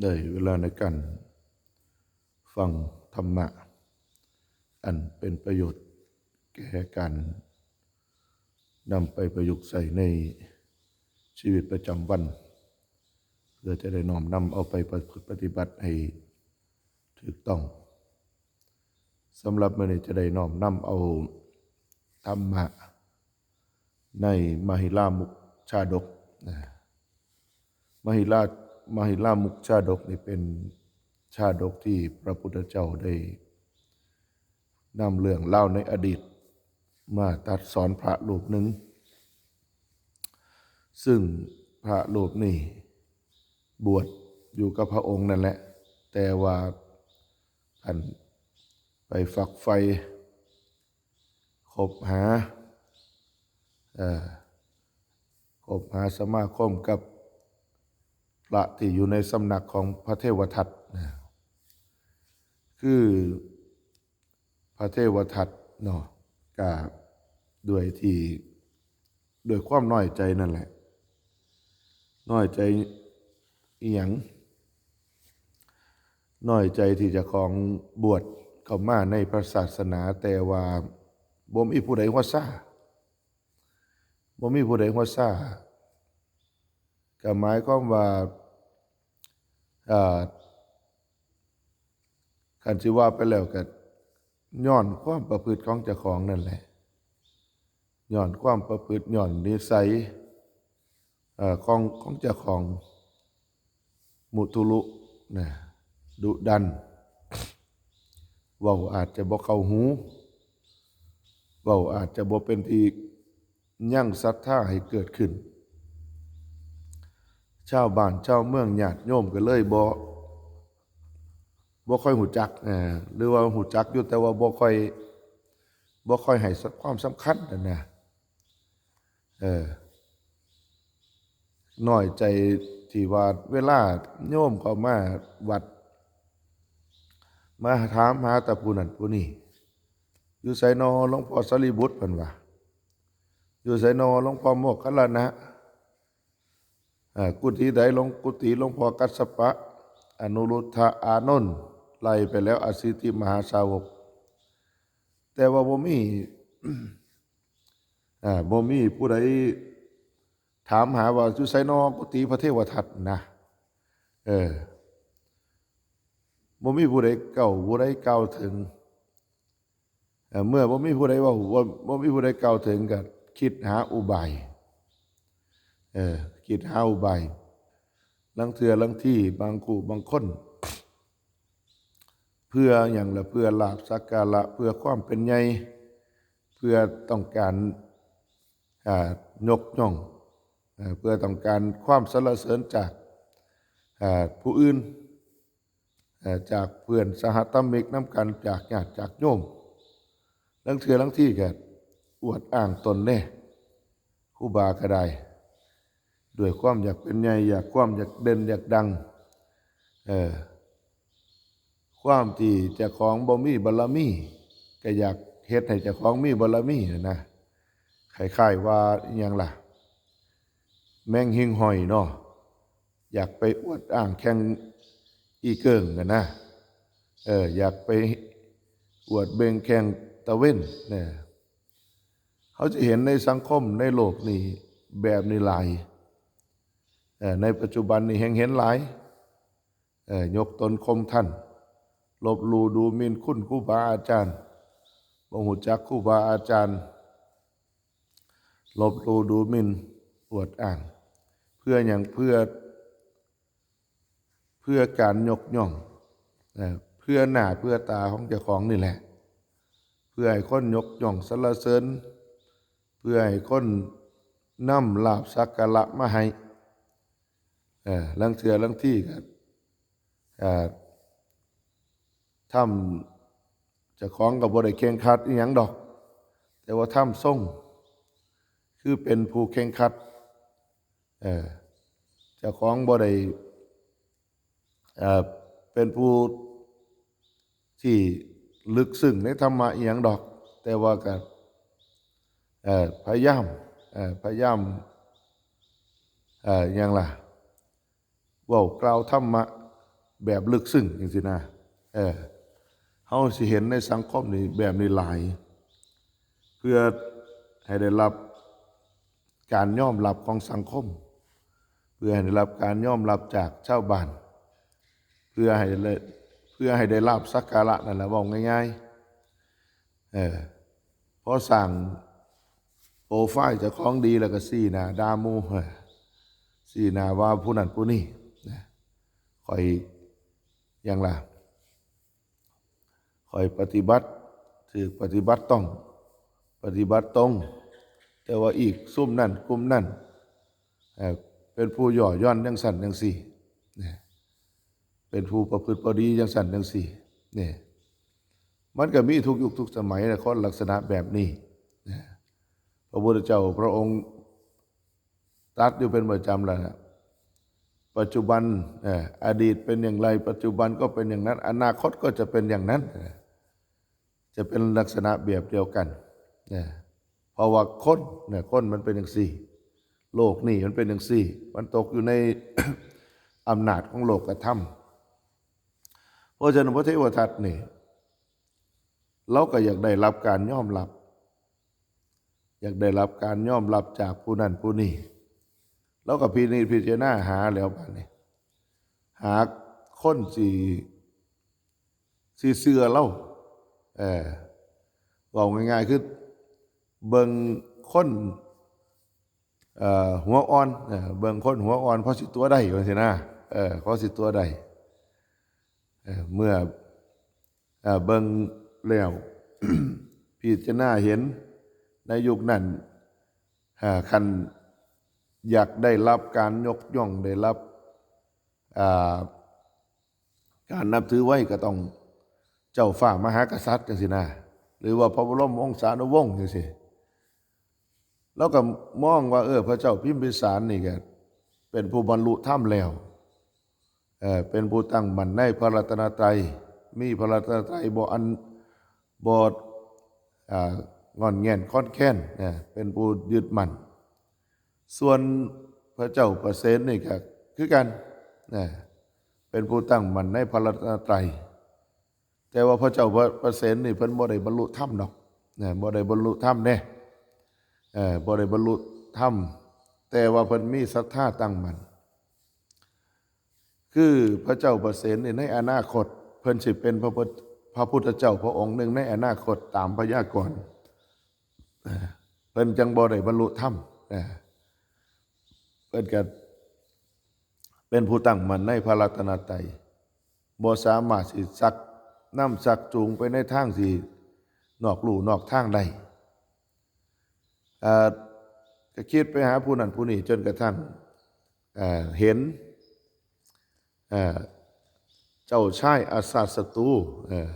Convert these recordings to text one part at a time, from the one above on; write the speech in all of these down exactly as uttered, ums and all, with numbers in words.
ได้เวลาในการฟังธรรมะ อันเป็นประโยชน์แก่การนำไปประยุกต์ใช้ในชีวิตประจำวัน เพื่อจะได้น้อมนำเอาไปประพฤติปฏิบัติให้ถูกต้อง สำหรับมื้อนี้จะได้น้อมนำเอาธรรมะในมหิลามุกชาดกนะ มหิลา มหิลามุกชาดกนี่เป็นชาดกที่พระพุทธเจ้าได้นำเรื่องเล่าในอดีตมาตรัสสอนพระรูปหนึ่ง ซึ่งพระรูปนี้บวชอยู่กับพระองค์นั่นแหละ แต่ว่าท่านไปฝักใฝ่คบหา เอ่อ คบหาสมาคมกับพระที่อยู่ในสำนักของพระเทวทัตนะ คือพระเทวทัตเนาะ ก็ด้วยที่ ด้วยความน้อยใจนั่นแหละ น้อยใจอีหยัง น้อยใจที่เจ้าของบวชเข้ามาในพระศาสนา แต่ว่าบ่มีผู้ใดหัวซ่า บ่มีผู้ใดหัวซ่า ก็หมายความว่า อ่า คันสิว่าไปแล้วก็ย้อนความประพฤติของเจ้าของนั่นแหละ ย้อนความประพฤติ ย้อนนิสัย เอ่อ ของ ของเจ้าของ มุทุลุนะ ดุดัน เว้าอาจจะบ่เข้าหู เว้าอาจจะบ่เป็นที่ยังศรัทธาให้เกิดขึ้น ชาวบ้านชาวเมืองญาติโยมก็เลยบ่ บ่ค่อยฮู้จัก เอ่อ หรือว่าฮู้จักอยู่แต่ว่าบ่ค่อย บ่ค่อยให้ความสำคัญนั่นนะ เออ น้อยใจที่ว่าเวลาโยมเข้ามาวัด มาถามหาแต่ผู้นั้นผู้นี้ อยู่ไสนอหลวงพ่อสารีบุตร เพิ่นว่า อยู่ไสนอหลวงพ่อโมคคัลลานะ อ่า กุฏิใดหลวง กุฏิหลวงพ่อกัสสปะ อนุรุทธะ อานนท์ ไล่ไปแล้ว อสิทธิมหาสาวก แต่ว่าบ่มี อ่า บ่มีผู้ใดถามหาว่าอยู่ไสนอกุฏิพระเทวทัตนะ เออ บ่มีผู้ใดเก่า ผู้ใดกล่าวถึง เอ่อ เมื่อบ่มีผู้ใดเว้า บ่ บ่มีผู้ใดกล่าวถึง ก็คิดหาอุบาย เออ คิดหาอุบาย ลางเทื่อลางที บางคู่บางคน เพื่อหยังล่ะ เพื่อลาภสักการะ เพื่อความเป็นใหญ่ เพื่อต้องการ อ่า ยกย่อง เอ่อ เพื่อต้องการความสรรเสริญจาก อ่า ผู้อื่น เอ่อ จากเพื่อนสหธรรมิกนำกัน จากญาติจากโยม ลางเทื่อลางทีก็อวดอ้างตนแน่ ครูบาก็ได้ ด้วยความอยากเป็นใหญ่ อยากความอยากเด่นอยากดัง เออ ความที่เจ้าของบ่มีบารมี ก็อยากเฮ็ดให้เจ้าของมีบารมีน่ะนะ คล้ายๆว่าอิหยังล่ะ แมงหิ่งห้อยเนาะ อยากไปอวดอ้างแข่งอีเกิ่งน่ะนะ เออ อยากไปอวดเบ่งแข่งตะเวนเนี่ย เฮาจะเห็นในสังคมในโลกนี้แบบนี้หลาย เอ่อ ในปัจจุบันนี้แฮ่งเห็นหลาย เอ่อ ยกตนข่มท่าน ลบหลู่ดูหมิ่นคุณครูบาอาจารย์ บ่ฮู้จักครูบาอาจารย์ ลบหลู่ดูหมิ่นอวดอ้าง เพื่อหยัง เพื่อ เพื่อการยกย่อง เอ่อ เพื่อหน้าเพื่อตาของเจ้าของนี่แหละ เพื่อให้คนยกย่องสรรเสริญ เพื่อให้คนนำลาภสักการะมาให้ เอ่อ ลางเทื่อลางทีก็ เอ่อ ทำ เจ้าของก็บ่ได้เคร่งครัดอิหยังดอก แต่ว่าทำทรงคือเป็นผู้เคร่งครัด เอ่อ เจ้าของบ่ได้ เอ่อ เป็นผู้ที่ลึกซึ้งในธรรมะอิหยังดอก แต่ว่าก็ เอ่อ พยายาม เอ่อ พยายาม เอ่อ หยังล่ะ เว้ากล่าวธรรมะ แบบลึกซึ้งจังซี้นะ เออ เฮาสิเห็นในสังคมนี่แบบนี้หลาย เพื่อให้ได้รับการยอมรับของสังคม เพื่อให้ได้รับการยอมรับจากชาวบ้าน เพื่อให้ได้ เพื่อให้ได้ลาภสักการะนั่นแหละ เว้าง่ายๆ เออ พอสร้างโปรไฟล์เจ้าของดีแล้วก็ซี้หน้าด่าหมู่ เออ ซี้หน้าว่าผู้นั้นผู้นี้นะ ข้อยหยังล่ะ ข้อยปฏิบัติถูก ปฏิบัติต้อง ปฏิบัติตรง แต่ว่าอีกซุมนั้นกลุ่มนั้น เอ่อ เป็นผู้ย่อหย่อนจังซั่นจังซี้นะ เป็นผู้ประพฤติบ่ดีจังซั่นจังซี้ นี่ มันก็มีทุกยุคทุกสมัยนะ คนลักษณะแบบนี้นะ พระพุทธเจ้าพระองค์ตรัสอยู่เป็นประจำแล้วนะ ปัจจุบัน เอ่อ อดีตเป็นอย่างไร ปัจจุบันก็เป็นอย่างนั้น อนาคตก็จะเป็นอย่างนั้นนะ จะเป็นลักษณะแบบเดียวกันนะ เพราะว่าคนเนี่ย คนมันเป็นจังซี้ โลกนี่มันเป็นจังซี้ มันตกอยู่ใน อำนาจของโลกธรรม เพราะฉะนั้นพระเทวทัตนี่ ลาวก็อยากได้รับการยอมรับ อยากได้รับการยอมรับจากผู้นั้นผู้นี้ ลาวก็พินิจพิจารณาหาแล้วบัดนี้ หาคนสิ สิเชื่อลาว เออ เว้าง่ายๆ คือเบิ่งคน เอ่อ หัวอ่อน เออ เบิ่งคนหัวอ่อนพอสิตั๋วได้ว่าซี้นะ เออ พอสิตั๋วได้ เออ เมื่อ เอ่อ เบิ่งแล้ว พิจารณาเห็นในยุคนั้น เอ่อ คันอยากได้รับการยกย่อง ได้รับ อ่า การนับถือไว้ก็ต้องเจ้าฟ้ามหากษัตริย์จังซี้นะ หรือว่าพระบรมวงศานุวงศ์จังซี้ ลาวก็มองว่า เออ พระเจ้าพิมพิสารนี่ก็เป็นผู้บรรลุธรรมแล้ว เอ่อ เป็นผู้ตั้งมั่นในพระรัตนตรัย มีพระรัตนตรัยบ่อัน บ่ อ่า ง่อนแง่นคลอนแคลนนะ เป็นผู้ยึดมั่น ส่วนพระเจ้าประเสนนี่ก็คือกันนะ เป็นผู้ตั้งมั่นในพระรัตนตรัย แต่ว่าพระเจ้าประเสนนี่เพิ่นบ่ได้บรรลุธรรมดอกนะ บ่ได้บรรลุธรรมเด้ เอ่อ บ่ได้บรรลุธรรม แต่ว่าเพิ่นมีศรัทธาตั้งมั่น คือพระเจ้าประเสนนี่ในอนาคต เพิ่นสิเป็นพระพุทธ พระพุทธเจ้าพระองค์หนึ่งในอนาคตตามพยากรณ์ เอ่อ เพิ่นจังบ่ได้บรรลุธรรม เอ่อ เพิ่นก็เป็นผู้ตั้งมั่นในพระรัตนตรัย บ่สามารถสิชักนำชักจูงไปในทางที่นอกลู่นอกทางได้ เอ่อ ก็คิดไปหาผู้นั้นผู้นี้จนกระทั่ง เอ่อ เห็น เอ่อ เจ้าชายอชาตศัตรู เอ่อ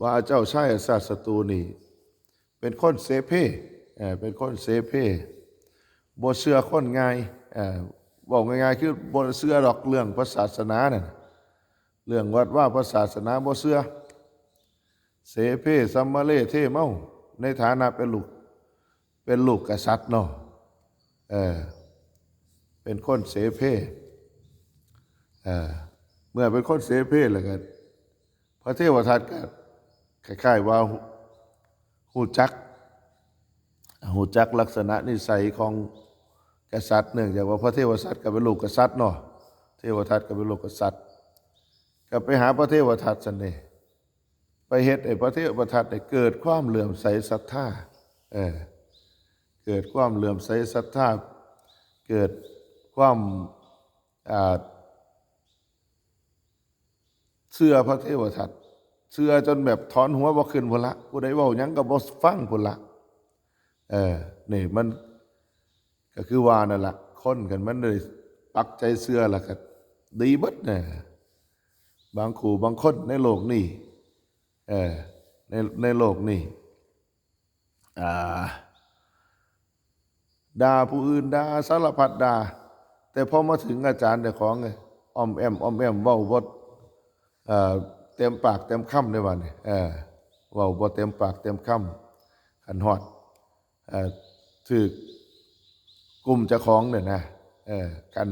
ว่าเจ้าชายอชาตศัตรูนี่เป็นคนเสเพ เอ่อ เป็นคนเสเพ บ่เชื่อคนง่าย เอ่อ เว้าง่ายๆ คือบ่เชื่อดอกเรื่องพระศาสนานั่น เรื่องวัดวาพระศาสนาบ่เชื่อ เสเพ สัมมะเล เทเมา ในฐานะเป็นลูก เป็นลูกกษัตริย์เนาะ เออ เป็นคนเสเพ เออ เมื่อเป็นคนเสเพแล้วก็ พระเทวทัตก็คล้ายๆว่าฮู้ ฮู้จัก ฮู้จักลักษณะนิสัยของกษัตริย์ เนื่องจากว่าพระเทวทัตก็เป็นลูกกษัตริย์เนาะ เทวทัตก็เป็นลูกกษัตริย์ ก็ไปหาพระเทวทัตซั่นเด้ ไปเฮ็ดให้พระเทวทัตเนี่ยเกิดความเลื่อมใสศรัทธา เออ เกิดความเลื่อมใสศรัทธา เกิดความ อ่า เชื่อพระเทวทัต เชื่อจนแบบถอนหัวบ่ขึ้นพุ้นละ ผู้ใดเว้าหยังก็บ่ฟังพุ้นละ เออ นี่มันก็คือว่านั่นละ คนคันมันได้ปักใจเชื่อแล้วก็ดีเบิดนะ บางคู่บางคนในโลกนี้ เออ ใน ในโลกนี้ อ่า ด่าผู้อื่น ด่าสารพัดด่า แต่พอมาถึงอาจารย์เจ้าของเนี่ย อ้อมแอ้มอ้อมแอ้ม เว้าบ่ เอ่อ เต็มปากเต็มคำได้บัดนี้ เออ เว้าบ่เต็มปากเต็มคำ คันฮอด เอ่อ ถืกกลุ่มเจ้าของเนี่ยนะ เออ คัน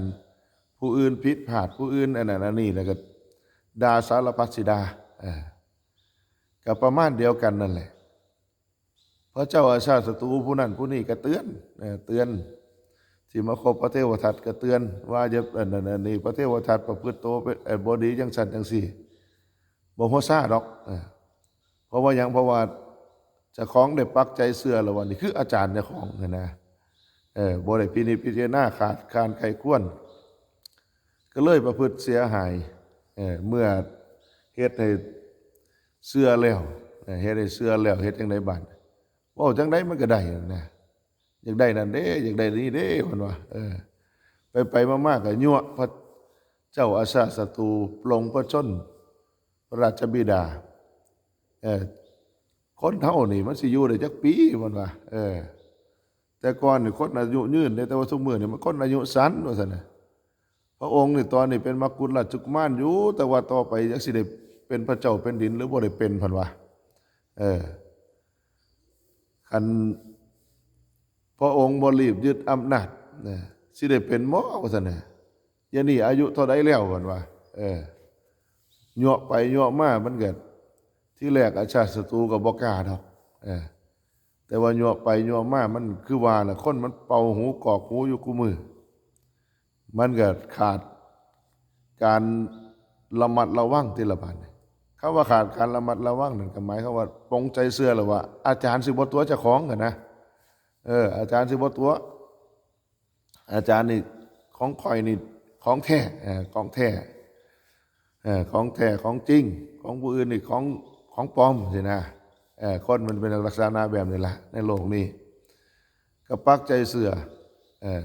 ผู้อื่นผิดพลาด ผู้อื่นอันนั้นอันนี้ แล้วก็ด่าสารพัดสิด่า เออ ก็ประมาณเดียวกันนั่นแหละ พระเจ้าอาชาติศัตรูผู้นั้นผู้นี้ก็เตือน เออ เตือน ที่มาคบพระเทวทัตก็เตือน ว่าอย่าอันนั้นอันนี้ พระเทวทัตประพฤติตัวเป็น เอ่อ บ่ดีจังซั่นจังซี่ บ่หัวซาดอก เออ เพราะว่าหยัง เพราะว่าเจ้าของได้ปักใจเชื่อแล้วว่านี่คืออาจารย์เจ้าของหั้นนะ เออ บ่ได้พินิจพิจารณาขาดการไขควร ก็เลยประพฤติเสียหาย เออ เมื่อเฮ็ดให้เชื่อแล้ว เออ เฮ็ดให้เชื่อแล้ว เฮ็ดจั่งใดบาด เว้าจั่งใดมันก็ได้นะ อยากได้นั่นเด้ อยากได้นี่เด้ เพิ่นว่า เออ ไปๆ มาๆ ก็ยั่วพระเจ้าอาชาติศัตรูปลงพระชนม์พระราชบิดา เออ คนเฮานี่มันสิอยู่ได้จักปี เพิ่นว่า เออ แต่ก่อนนี่คนอายุยืนเด้ แต่ว่าซุมื้อนี่มันคนอายุสั้น ว่าซั่นน่ะ พระองค์นี่ตอนนี้เป็นมกุฎราชกุมารอยู่ แต่ว่าต่อไปจักสิได้เป็นพระเจ้าแผ่นดินหรือบ่ได้เป็น เพิ่นว่า เออ คันพระองค์บ่รีบยึดอำนาจนะ สิได้เป็นบ่ ว่าซั่นน่ะ เดี๋ยวนี้อายุเท่าใดแล้ว เพิ่นว่า เออ ยั่วไปยั่วมา มันก็ ทีแรกอาชาติศัตรูก็บ่กล้าดอก เออ แต่ว่ายั่วไปยั่วมา มันคือว่าล่ะ คนมันเป่าหูกรอกหูอยู่คู่มื้อ มันก็ขาดการระมัดระวังทีละบาดนี่ คำว่าขาดการระมัดระวังนั่นก็หมายความว่าปลงใจเชื่อแล้วว่า อาจารย์สิบ่ตั๋วเจ้าของหั้นนะ เออ อาจารย์สิบ่ตั๋ว อาจารย์นี่ของข้อยนี่ของแท้ เออ ของแท้ เออ ของแท้ ของจริง ของผู้อื่นนี่ของ ของปลอมสินะ เออ คนมันเป็นลักษณะแบบนี้ละในโลกนี้ ก็ปักใจเชื่อ เออ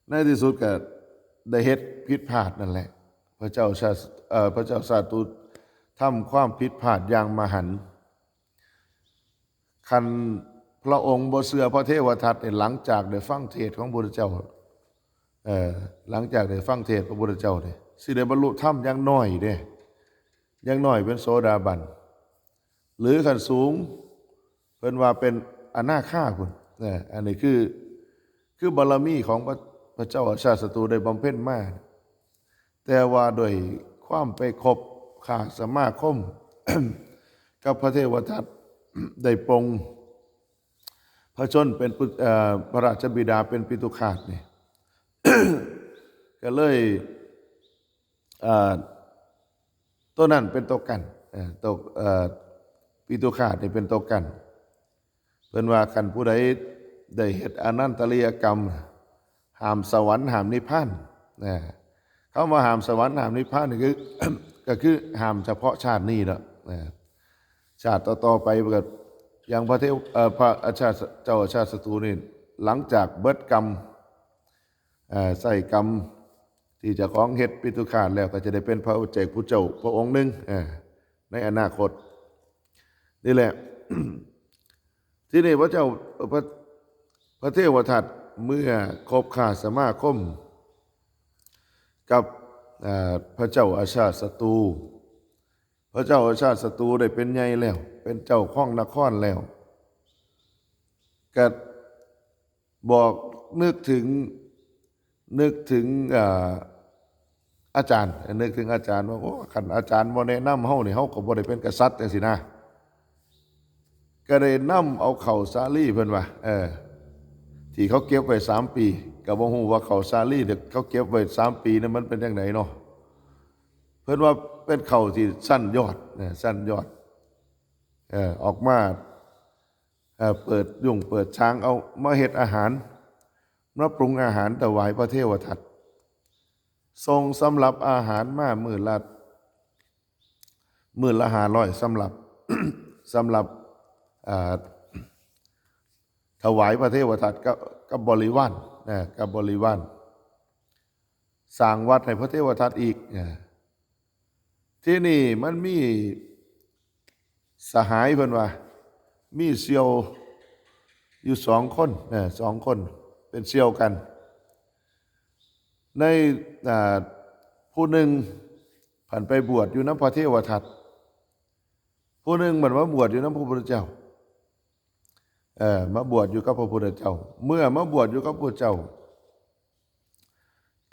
ในที่สุดก็ได้เฮ็ดผิดพลาดนั่นแหละ พระเจ้าชา เอ่อ พระเจ้าชาตรูทำความผิดพลาดอย่างมหันต์ คันพระองค์บ่เชื่อพระเทวทัตเนี่ย หลังจากได้ฟังเทศน์ของพระพุทธเจ้า เอ่อ หลังจากได้ฟังเทศน์พระพุทธเจ้าเนี่ย สิได้บรรลุธรรมอย่างน้อยเด้ อย่างน้อยเป็นโสดาบัน หรือคันสูง เพิ่นว่าเป็นอนาคาพุ้น นะ อันนี้คือ คือบารมีของพระ พระเจ้าอาชาติศัตรูได้บำเพ็ญมา แต่ว่าด้วยความไปคบค้าสมาคม กับพระเทวทัต ได้ปลงพระชนม์เป็นปุ เอ่อ พระราชบิดาเป็นปิตุฆาตนี่ ก็เลย เอ่อ ตัวนั้นเป็นตัวกั้น เอ่อ ตัว เอ่อ ปิตุฆาตนี่เป็นตัวกั้น เพิ่นว่าคันผู้ใดได้เฮ็ดอนันตริยกรรม ห้ามสวรรค์ห้ามนิพพาน นะ คำว่าห้ามสวรรค์ห้ามนิพพานนี่คือ ก็คือห้ามเฉพาะชาตินี้เนาะ นะ ชาติต่อๆไปก็ อย่างพระเทว เอ่อ พระอาชาติ เจ้าอาชาติศัตรูนี่ หลังจากเบิดกรรม เอ่อ ใช้กรรมที่เจ้าของเฮ็ดปิตุฆาตแล้ว ก็จะได้เป็นพระปัจเจกพุทธเจ้าพระองค์หนึ่ง เอ่อ ในอนาคต นี่แหละ ที่นี่พระเจ้า พระ พระเทวทัตเมื่อคบค้าสมาคมกับ เอ่อ พระเจ้าอาชาติศัตรู พระเจ้าอาชาติศัตรูได้เป็นใหญ่แล้ว เป็นเจ้าของนครแล้ว ก็บอกนึกถึง นึกถึง เอ่อ อาจารย์ นึกถึงอาจารย์ว่า โอ้ คันอาจารย์บ่แนะนำเฮานี่ เฮาก็บ่ได้เป็นกษัตริย์จังซี้นะ ก็ได้นำเอาข้าวสาลีเพิ่นว่า เออ ที่เขาเก็บไว้สามปี ก็บ่ฮู้ว่าข้าวสาลีที่เขาเก็บไว้สามปีนั้นมันเป็นจั่งใดเนาะ เพิ่นว่าเป็นข้าวที่ชั้นยอดนะ ชั้นยอด เออ ออกมา เอ่อ เปิดยุ้งเปิดฉาง เอามาเฮ็ดอาหาร มาปรุงอาหารถวายพระเทวทัต ส่งสำรับอาหารมามื้อละ มื้อละห้าร้อยสำรับ สำรับ เอ่อ ถวายพระเทวทัตกับ กับบริวาร นะ กับบริวาร สร้างวัดให้พระเทวทัตอีก นะ ที่นี่มันมีสหายเพิ่นว่า มีเสี่ยวอยู่สองคน นะ สองคน เป็นเสี่ยวกัน ใน อ่า ผู้หนึ่งผันไปบวชอยู่นำพระเทวทัต ผู้หนึ่งมันมาบวชอยู่นำพระพุทธเจ้า เอ่อ มาบวชอยู่กับพระพุทธเจ้า เมื่อมาบวชอยู่กับพระพุทธเจ้า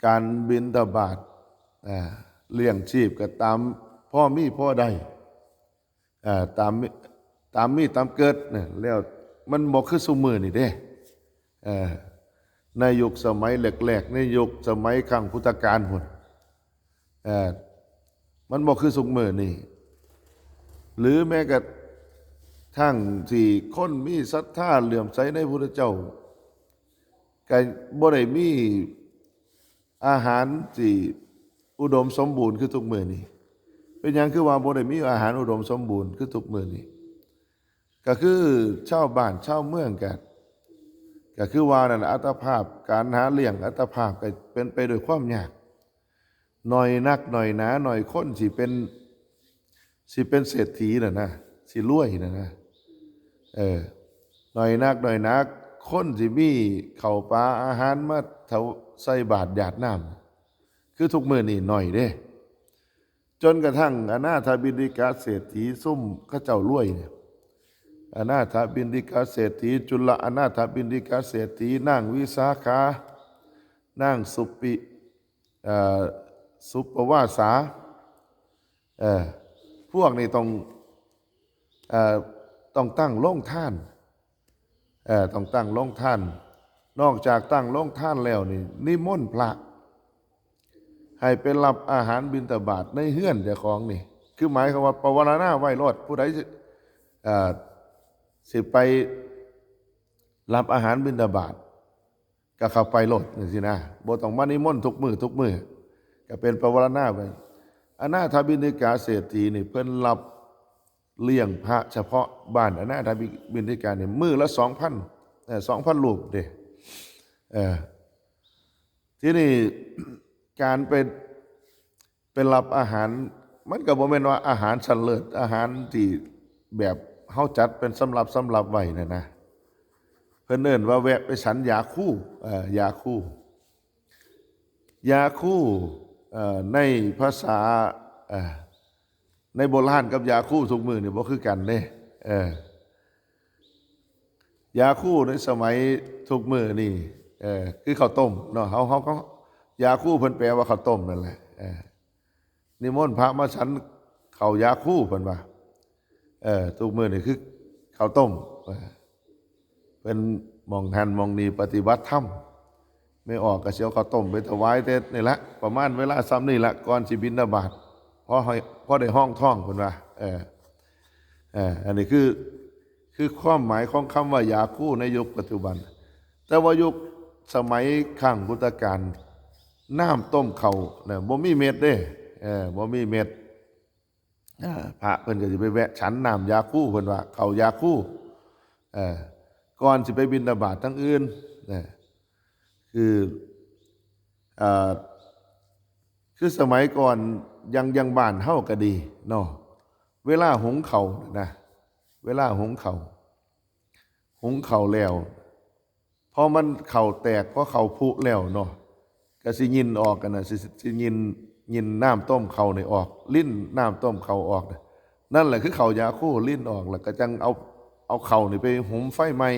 การบิณฑบาต อ่า เลี้ยงชีพก็ตามพอมีพอได้ อ่า ตามมี ตามมีตามเกิดนะ แล้วมันบ่คือซุมื้อนี่เด้ เอ่อ ในยุคสมัยแรกๆ ในยุคสมัยครั้งพุทธกาลพุ้น เอ่อ มันบ่คือซุมื้อนี่ หรือแม้กระทั่งที่คนมีศรัทธาเหลื่อมใสในพระพุทธเจ้า ก็บ่ได้มีอาหารที่อุดมสมบูรณ์คือทุกมื้อนี้ เป็นหยังคือว่าบ่ได้มีอาหารอุดมสมบูรณ์คือทุกมื้อนี้ ก็คือชาวบ้านชาวเมืองก็ ก็คือว่านั่นล่ะ อัตภาพการหาเลี้ยงอัตภาพก็เป็นไปด้วยความยาก น้อยนักน้อยหนา น้อยคนสิเป็น สิเป็นเศรษฐีน่ะนะ สิรวยน่ะนะ เออ น้อยนักน้อยหนา คนสิมีข้าวปลาอาหารมาถว- ใส่บาตรหยาดน้ำ คือทุกมื้อนี่น้อยเด้ จนกระทั่งอนาถบิณฑิกะเศรษฐีซุมเขาเจ้ารวยเนี่ย อนาถบิณฑิกะเศรษฐี จุลอนาถบิณฑิกะเศรษฐี นางวิสาขา นางสุปิ เอ่อ สุปวาสา เอ่อ พวกนี้ต้อง เอ่อ ต้องตั้งโรงทาน เอ่อ ต้องตั้งโรงทาน นอกจากตั้งโรงทานแล้วนี่ นิมนต์พระ ให้ไปรับอาหารบิณฑบาตในเฮือนเจ้าของนี่ คือหมายความว่าปวารณาไว้โลด ผู้ใดสิ เอ่อ สิไปรับอาหารบิณฑบาต ก็เข้าไปโลดจังซี้นะ บ่ต้องมานิมนต์ทุกมื้อทุกมื้อ ก็เป็นปวารณาไว้ อนาถบิณฑิกะเศรษฐีนี่เพิ่นรับเลี้ยงพระเฉพาะบ้านอนาถบิณฑิกะนี่มื้อละสองพัน เอ่อ สองพันรูปเด้ เออ ทีนี้ การไป ไปรับอาหาร มันก็บ่แม่นว่าอาหารชั้นเลิศ อาหารที่แบบเฮาจัดเป็นสำรับสำรับไว้น่ะนะ เพิ่นเอิ้นว่าแวะไปฉันยาคู เอ่อ ยาคู ยาคู เอ่อ ในภาษา เอ่อ ในโบราณกับยาคูทุกมื้อนี่บ่คือกันเด้ เออ ยาคูในสมัยทุกมื้อนี่ เออ คือข้าวต้มเนาะ เฮา เฮาก็ ยาคูเพิ่นแปลว่าข้าวต้มนั่นแหละ เออ นิมนต์พระมาฉันข้าวยาคูเพิ่นว่า เออ ทุกมื้อนี่คือข้าวต้ม เออ เพิ่นหม่องหั้นหม่องนี่ปฏิบัติธรรม แม่ออกก็สิเอาข้าวต้มไปถวายแต่นี่ละ ประมาณเวลาส่ำนี่ละ ก่อนสิบิณฑบาต พอให้ พอได้ฮองท้องเพิ่นว่า เออ เออ อันนี้คือ คือความหมายของคำว่ายาคูในยุคปัจจุบัน แต่ว่ายุคสมัยครั้งพุทธกาล น้ำต้มข้าวน่ะ บ่มีเม็ดเด้ เออ บ่มีเม็ด อ่า พระเพิ่นก็สิไปแวะฉันน้ำยาคู เพิ่นว่าข้าวยาคู เอ่อ ก่อนสิไปบิณฑบาตทางอื่น นะ คือ เอ่อ คือสมัยก่อน อย่าง อย่างบ้านเฮาก็ดีเนาะ เวลาหุงข้าวนะ เวลาหุงข้าว หุงข้าวแล้ว พอมันข้าวแตก พอข้าวผุแล้วเนาะ ก็สิยินออกกันนะ สิ สิยิน ยินน้ำต้มข้าวนี่ออก ลิ้นน้ำต้มข้าวออกนะ นั่นแหละคือข้าวยาคู ลิ้นออก แล้วก็จั่งเอา เอาข้าวนี่ไปหุงไฟใหม่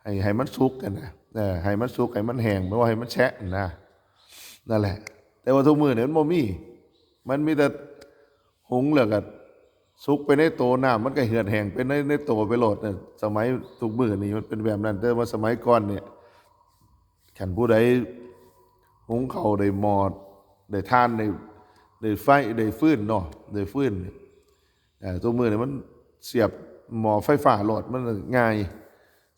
ให้ ให้มันสุกกันนะ เออ ให้มันสุก ให้มันแห้ง บ่ให้มันแฉะนะ นั่นแหละ แต่ว่าทุกมื้อนี่มันบ่มี มันมีแต่หุงแล้วก็สุกไปในโต น้ำมันก็เหือดแห้งไปใน ในโตไปโลดนะ สมัยทุกมื้อนี่มันเป็นแบบนั้น แต่ว่าสมัยก่อนเนี่ย คันผู้ใดหุงข้าวได้หม้อ ได้ถ่าน ได้ ได้ไฟ ได้ฟืนเนาะ ได้ฟืนนี่ เอ่อ ทุกมื้อนี่มันเสียบหม้อไฟฟ้าโลด มันง่าย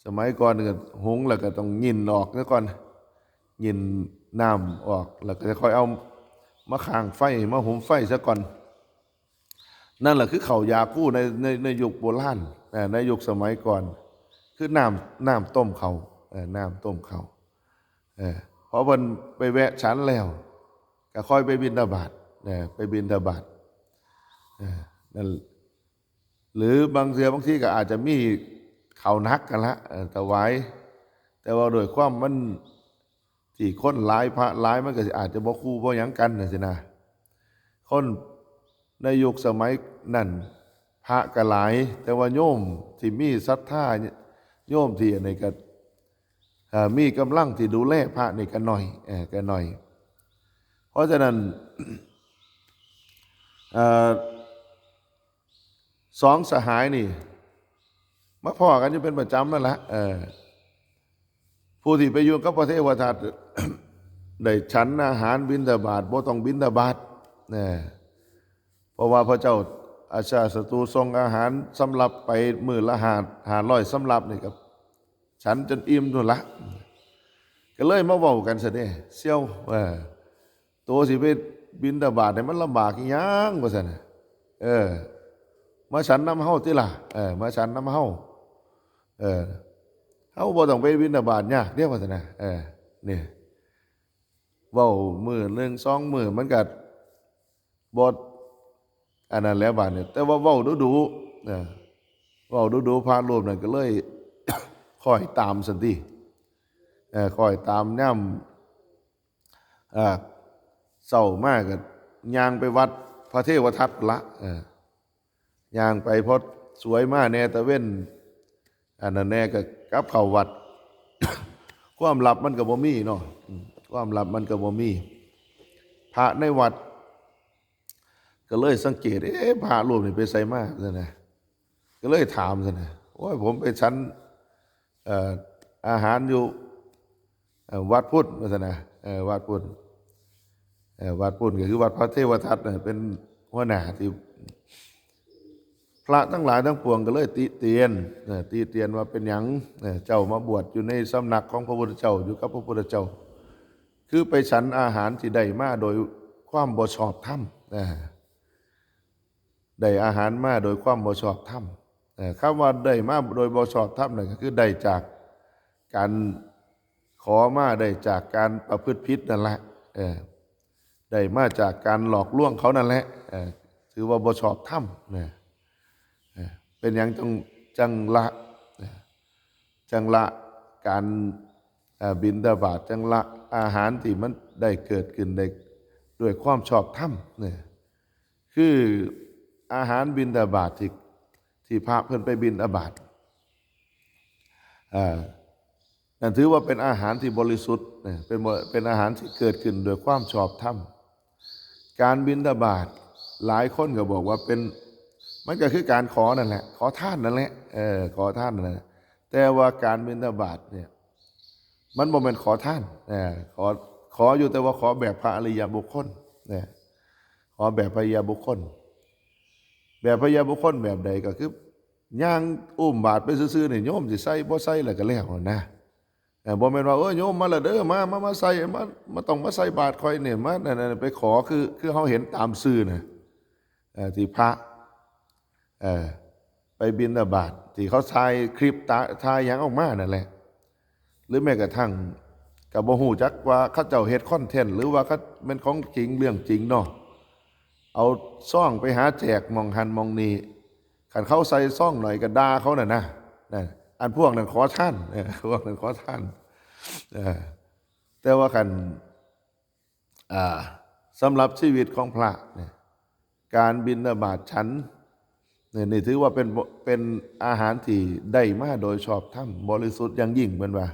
สมัยก่อนนี่ก็หุงแล้วก็ต้องยินออกซะก่อน ยินน้ำออก แล้วก็ค่อยเอามาค้างไฟ มาหุงไฟซะก่อน นั่นแหละคือข้าวยาคูใน ใน ในยุคโบราณ เอ่อ ในยุคสมัยก่อน คือน้ำ น้ำต้มข้าว เอ่อ น้ำต้มข้าว เออ พอเพิ่นไปแวะฉันแล้ว ก็ค่อยไปบิณฑบาต เออ ไปบิณฑบาต เออ นั่น หรือบางเทื่อบางทีก็อาจจะมีข้าวหนักกันละ เออ ถวาย แต่ว่าด้วยความมัน ที่คนหลาย พระหลาย มันก็สิอาจจะบ่คู่บ่หยังกันจั่งซี้นะ คนในยุคสมัยนั้น พระก็หลาย แต่ว่าโยมที่มีศรัทธา โยมที่อันนี้ก็ เอ่อ มีกำลังที่ดูแลพระนี่ก็น้อย เอ่อ ก็น้อย เพราะฉะนั้น เอ่อสองสหายนี่ มาพ้อกันอยู่เป็นประจำนั่นละเออ ผู้ที่ไปอยู่กับพระเทวทัต ได้ฉันอาหารบิณฑบาตบ่ต้องบิณฑบาตนะเพราะว่าพระเจ้าอาชาศัตรูส่งอาหารสำรับไปมื้อละห้าห้าร้อยสำรับนี่ครับ ฉันจนอิ่มนู่นละ ก็เลยมาเว้ากันซะเด้เสี่ยวเออตัวสิไปบิณฑบาตเนี่ยมันลำบากอีหยังว่าซั่นน่ะเออ มาฉันนำเฮาติล่ะเออ มาฉันนำเฮาเออ เฮาบ่ต้องไปบิณฑบาตยากเด้ว่าซั่นน่ะเออ นี่ เว้ามื้อหนึ่งสองมื้อมันก็บ่อันนั้นแล้วบาดนี้ แต่ว่าเว้าดุๆเออ เว้าดุๆพระรูปนั้นก็เลย คอยตามซั่นติเออ คอยตามยามเอ่อ เช้ามาก็ย่างไปวัดพระเทวทัตละเออ ย่างไปพอสวยมาแหน่ตะเวน อันนั้นแหน่ก็กลับเข้าวัด ความลับมันก็บ่มีเนาะอืมความลับมันก็บ่มี พระในวัด ก็เลยสังเกต เอ๊ะ พระรูปนี้ไปไสมาซั่นนะ ก็เลยถามซั่นนะ โอ้ย ผมไปฉัน เอ่อ อาหารอยู่ เอ่อ วัดพุทธว่าซั่นนะ เอ่อ วัดพุทธ เอ่อ วัดพุทธก็คือวัดพระเทวทัตนะ เป็นหัวหน้าที่ พระทั้งหลายทั้งปวงก็เลยติเตียนเอ่อติเตียนว่าเป็นหยังเอ่อเจ้ามาบวชอยู่ในสำนักของพระพุทธเจ้า อยู่กับพระพุทธเจ้า คือไปฉันอาหารที่ได้มาโดยความบ่ชอบธรรมเอ่อได้อาหารมาโดยความบ่ชอบธรรมเอ่อคำว่าได้มาโดยบ่ชอบธรรมนั่นก็คือได้จากการขอมา ได้จากการประพฤติผิดนั่นแหละเออได้มาจากการหลอกลวงเขานั่นแหละเออถือว่าบ่ชอบธรรมนะเออเป็นหยังจังจังละเออจังละการเอ่อบิณฑบาต จังละอาหารที่มันได้เกิดขึ้นได้ด้วยความชอบธรรมเนี่ย คืออาหารบิณฑบาตที่ที่พระเพิ่นไปบิณฑบาตอ่านั่นถือว่าเป็นอาหารที่บริสุทธิ์นะเป็นบริเป็นอาหารที่เกิดขึ้นโดยความชอบธรรม การบิณฑบาตหลายคนก็บอกว่าเป็นมันก็คือการขอนั่นแหละ ขอทานนั่นแหละเออขอทานนั่นแหละแต่ว่าการบิณฑบาตเนี่ย มันบ่แม่นขอทานเออขอขออยู่แต่ว่าขอแบบพระอริยบุคคลนะขอแบบพระอริยบุคคล แบบพระอริยบุคคลแบบใดก็คือย่างอุ้มบาตรไปซื่อๆนี่โยมสิใส่บ่ใส่แล้วก็แล้วนะเออบ่แม่นว่าเออโยมมาแล้วเด้อมามามาใส่มามาต้องมาใส่บาตรข่อยเนี่ยมานั่นๆไปขอคือคือเฮาเห็นตามสื่อนะเออที่พระ เอ่อไปบิณฑบาตที่เขาถ่ายคลิปตาถ่ายหยังออกมานั่นแหละ หรือแม้กระทั่งก็บ่ฮู้จักว่าเขาเจ้าเฮ็ดคอนเทนต์หรือว่าเขาแม่นของจริงเรื่องจริงเนาะเอาซองไปหาแจกหม่องหั้นหม่องนี้คันเขาใส่ซองหน่อยก็ด่าเขาน่ะนะนั่นอันพวกนั้นขอทานเออพวกนั้นขอทานเออแต่ว่าคัน อ่าสำหรับชีวิตของพระเนี่ยการบิณฑบาตฉันเนี่ยนี่ถือว่าเป็นเป็นอาหารที่ได้มาโดยชอบธรรมบริสุทธิ์อย่างยิ่งเพิ่นว่า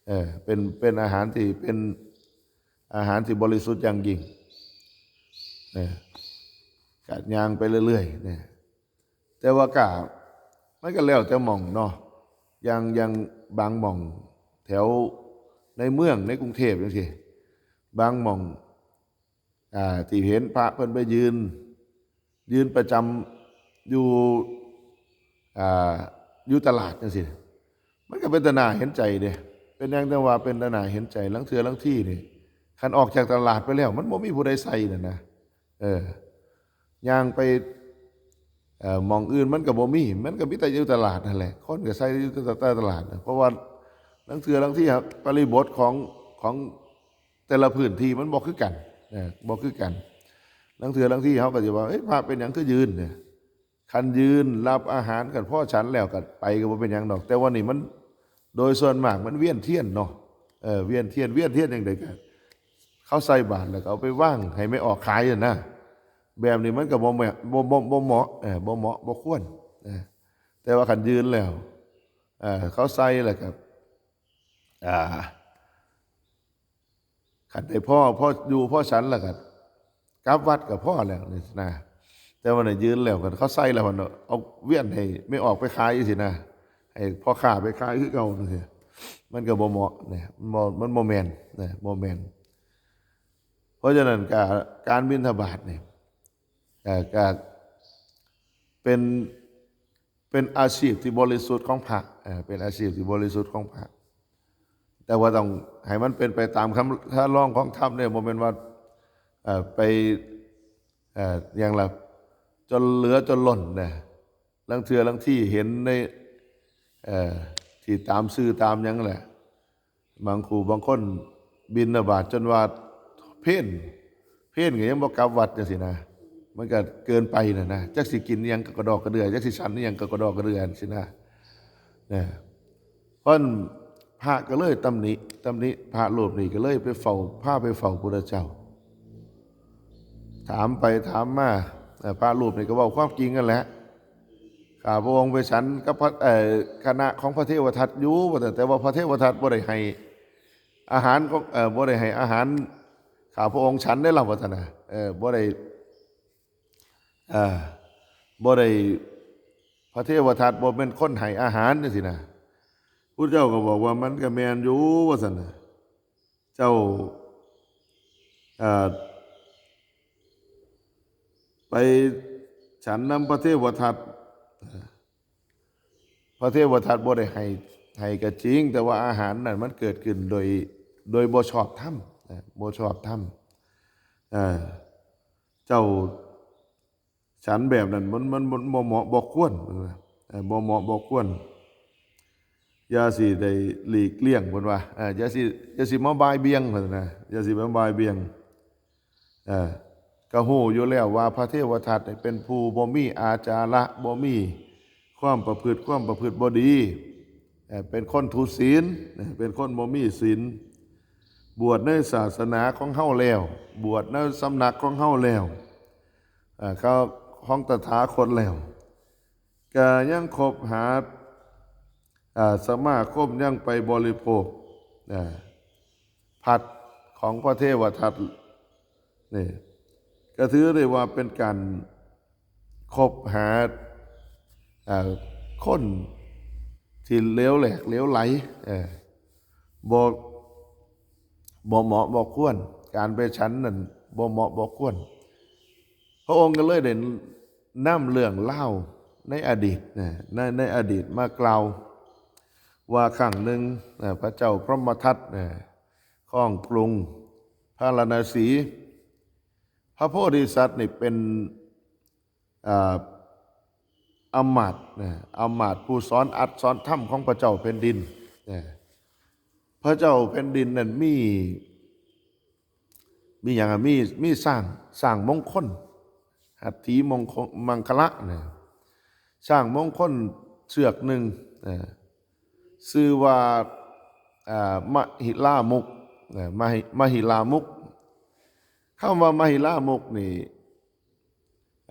เออเป็นเป็นอาหารที่เป็นอาหารที่บริสุทธิ์อย่างยิ่งเออก็ย่างไปเรื่อยๆเนี่ย แต่ว่ากะมันก็แล้วแต่หม่องเนาะอย่างอย่างบางหม่องแถวในเมืองในกรุงเทพจังซี้บางหม่องอ่าที่เห็นพระเพิ่นไปยืน ยืนประจำอยู่อ่าอยู่ตลาดจังซี้มันก็เป็นตาหน้าเห็นใจเด้เป็นหยังจั่งว่าเป็นตาหน้าเห็นใจลางเทื่อลางทีนี่คันออกจากตลาดไปแล้วมันบ่มีผู้ใดใส่นั่นนะ เออย่างไปเอ่อหม่องอื่นมันก็บ่มีมันก็มีแต่อยู่ตลาดนั่นแหละคนก็ใส่อยู่แต่ตลาดนะเพราะว่าลางเทื่อลางทีครับบริบทของของแต่ละพื้นที่มันบ่คือกันนะบ่คือกันลางเทื่อลางทีเขาก็จะว่าเอ้ยพระเป็นหยังคือยืนเนี่ยคันยืนรับอาหารกันพอฉันแล้วก็ไปก็บ่เป็นหยังดอก แต่ว่านี่มันโดยส่วนมากมันเวียนเทียนเนาะเออเวียนเทียนเวียนเทียนจั่งใดก็ เขาใส่บาตรแล้วก็เอาไปวางให้แม่ออกขายน่ะนะแบบนี้มันก็บ่เหมาะบ่บ่บ่เหมาะเออบ่เหมาะบ่ควรเออแต่ว่าคันยืนแล้วเออเขาใส่แล้วก็อ่า อันใดพ่อพ่ออยู่พ่อฉันแล้วก็กลับวัดก็พอแล้วนี่นะ แต่ว่าเนี่ยยืนแล้วกันเขาใส่แล้วมันเอาเวียนให้ไม่ออกไปขายสินะ ให้พ่อค้าไปขายคือเก่าจังซี้ มันก็บ่เหมาะเนี่ยมันบ่มันบ่แม่นนะบ่แม่น เพราะฉะนั้นกการบิณฑบาตเนี่ยเอ่อก็เป็นเป็นอาชีพที่บริสุทธิ์ของพระเอ่อเป็นอาชีพที่บริสุทธิ์ของพระ แต่ว่าต้องให้มันเป็นไปตามคำถ้าร้องของธรรมเนี่ยบ่แม่นว่าเอ่อไปเอ่ออย่างละจนเหลือจนล้นนะลางเทื่อลางที่เห็นในเอ่อที่ตามสื่อตามหยังแหละ บางครูบางคนบิณฑบาตจนว่าเพลเพลก็ยังบ่กลับวัดจังซี้นะ มันก็เกินไปน่ะนะจักสิกินอิหยังก็กระดอกกระเดื่อจักสิฉันอิหยังก็กระดอกกระเดื่อสินะนะเพราะฉะนั้นพระก็เลยตำหนิตำหนิพระรูปนี้ก็เลยไปเฝ้าพาไปเฝ้าพุทธเจ้า ถามไปถามมาเอ่อพระรูปนี้ก็เว้าความจริงนั่นแหละ ข้าพระองค์ไปฉันกับพระเอ่อคณะของพระเทวทัตอยู่ว่าแต่แต่ว่าพระเทวทัตบ่ได้ให้อาหารของเอ่อบ่ได้ให้อาหารข้าพระองค์ฉันได้ล่ะว่าซั่นน่ะเออบ่ได้เอ่อบ่ได้พระเทวทัตบ่เป็นคนให้อาหารจังซี้นะพุทธเจ้าก็บอกว่ามันก็แม่นอยู่ว่าซั่นน่ะเจ้าเอ่อ ไปฉันนำพระเทวทัต พระเทวทัตบ่ได้ให้ให้ก็จริง แต่ว่าอาหารนั่นมันเกิดขึ้นโดยโดยบ่ชอบธรรมนะบ่ชอบธรรมเอ่อเจ้าฉันแบบนั้นมันมันมันบ่เหมาะบ่ควรเพิ่นว่าเอ่อบ่เหมาะบ่ควร อย่าสิได้หลีกเลี่ยงเพิ่นว่าเอ่ออย่าสิอย่าสิมาบ่ายเบี่ยงเพิ่นนะอย่าสิมาบ่ายเบี่ยง เอ่อก็ฮู้อยู่แล้วว่าพระเทวทัตนี่เป็นผู้บ่มีอาจาระบ่มีความประพฤติความประพฤติบ่ดีเอ่อเป็นคนทุศีลนะเป็นคนบ่มีศีลบวชในศาสนาของเฮาแล้วบวชในสำนักของเฮาแล้วเอ่อเขาของตถาคตแล้ว ก็ยังคบหาอ่าสมาคมยังไปบริโภคอ่าภัตตร์ของพระเทวทัตนี่ก็ถือได้ว่าเป็นการคบหาอ่าคนที่เลวแหลกเลวไหลเออบ่บ่เหมาะบ่ควร การไปฉันนั่นบ่เหมาะบ่ควร พระองค์ก็เลยได้นำเรื่องเล่าในอดีตนะในในอดีตมากล่าวว่าครั้งหนึ่งนะพระเจ้าพรหมทัตนะครองกรุงพาราณสี พระโพธิสัตว์นี่เป็นอ่าอำมาตย์นะอำมาตย์ผู้สอนอัดสอนธรรมของพระเจ้าแผ่นดินนะพระเจ้าแผ่นดินนั่นมี มีอย่างอะมีมีช้างช้างมงคลหัตถีมงคลมังคละเนี่ยช้างมงคลเชือกหนึ่งเอ่อชื่อว่าอ่ามหิลามุกเอ่อมหิมหิลามุกคำว่ามหิลามุกนี่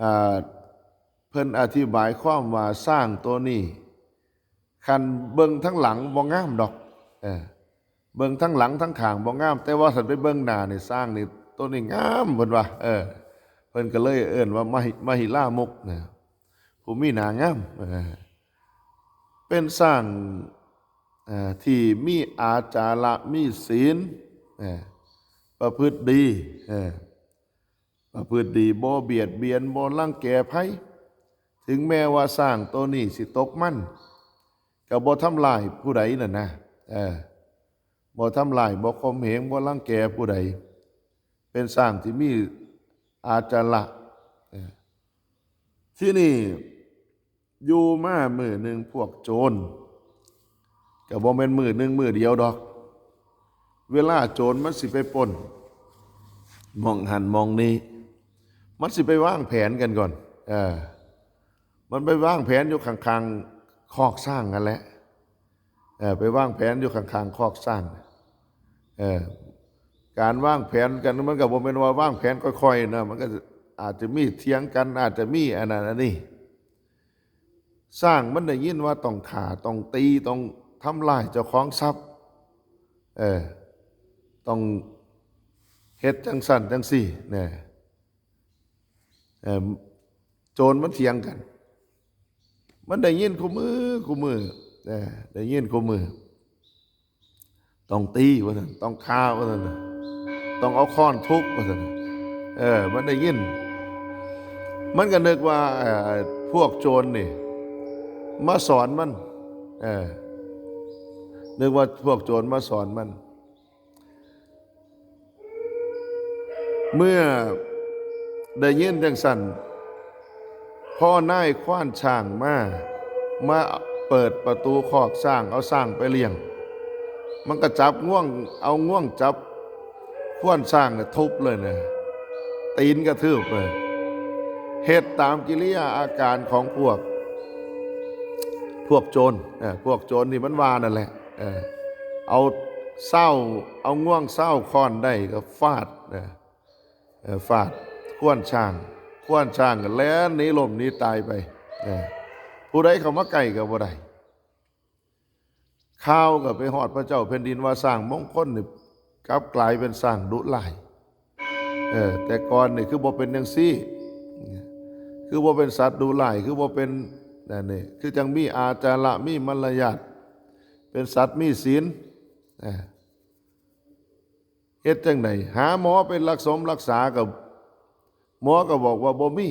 อ่าเพิ่นอธิบายความว่าช้างตัวนี้ คันเบิ่งทั้งหลังบ่งามดอก เออ เบิ่งทั้งหลังทั้งข้างบ่งาม แต่ว่าคันไปเบิ่งหน้านี่ช้างนี่ตัวนี้งามเพิ่นว่า เออ เพิ่นก็เลยเอิ้นว่ามหิมหิลามุกนะผู้มีหน้างาม เออ เป็นช้างเอ่อที่มีอาจาระมีศีลเออประพฤติดีเออ ประพฤติดีบ่เบียดเบียนบ่รังแกไผถึงแม้ว่าช้างตัวนี้สิตกมันก็บ่ทำลายผู้ใดนั่นนะเออบ่ทำลายบ่ข่มเหงบ่รังแกผู้ใดเป็นช้างที่มีอาจาระเออที่นี่ อยู่มามื้อหนึ่งพวกโจรก็บ่แม่นมื้อหนึ่งมื้อเดียวดอก เวลาโจรมันสิไปปล้นหม่องหั้นหม่องนี้มันสิไปวางแผนกันก่อนเออมันไปวางแผนอยู่ข้างๆคอกช้างนั่นแหละเออไปวางแผนอยู่ข้างๆคอกช้างเออการวางแผนกันมันก็บ่แม่นว่าวางแผนค่อยๆนะมันก็อาจจะมีเถียงกันอาจจะมีอันนั้นอันนี้ ช้างมันได้ยินว่าต้องฆ่าต้องตีต้องทำลายเจ้าของทรัพย์ เออ ต้อง เฮ็ดจังซั่นจังซี่แหน่ เอ่อ โจรมันเถียงกัน มันได้ยินคู่มือคู่มือ เอ่อ ได้ยินคู่มือ ต้องตีว่าซั่น ต้องฆ่าว่าซั่น ต้องเอาค้อนทุบว่าซั่น เออ มันได้ยิน มันก็นึกว่า เอ่อ พวกโจรนี่ มาสอนมัน เออ นึกว่าพวกโจรมาสอนมัน เมื่อได้ยินจังซั่น พ่อนายควานช้างมา มาเปิดประตูคอกช้าง เอาช้างไปเลี้ยง มันก็จับง่วง เอาง่วงจับควานช้างเนี่ยทุบเลยนะ ตีนกระทืบเลย เฮ็ดตามกิริยาอาการของพวก พวกโจร เออ พวกโจรนี่มันว่านั่นแหละ เออ เอาเส้า เอาง่วงเส้าค้อนได้ก็ฟาด เออ เออ ฟาดควานช้าง ควานช้างก็แล่นหนีล้มหนีตายไป เออ ผู้ใดเข้ามาใกล้ก็บ่ได้ ข่าวก็ไปฮอดพระเจ้าแผ่นดินว่าช้างมงคลนี่กลับกลายเป็นช้างดุร้าย เออ แต่ก่อนนี่คือบ่เป็นจังซี่ คือบ่เป็นสัตว์ดุร้าย คือบ่เป็น นั่นนี่ คือจังมีอาจาระ มีมารยาท เป็นสัตว์มีศีล เออ เฮ็ดจังใด หาหมอไปรักสมรักษาก็ หมอก็บอกว่าบ่มี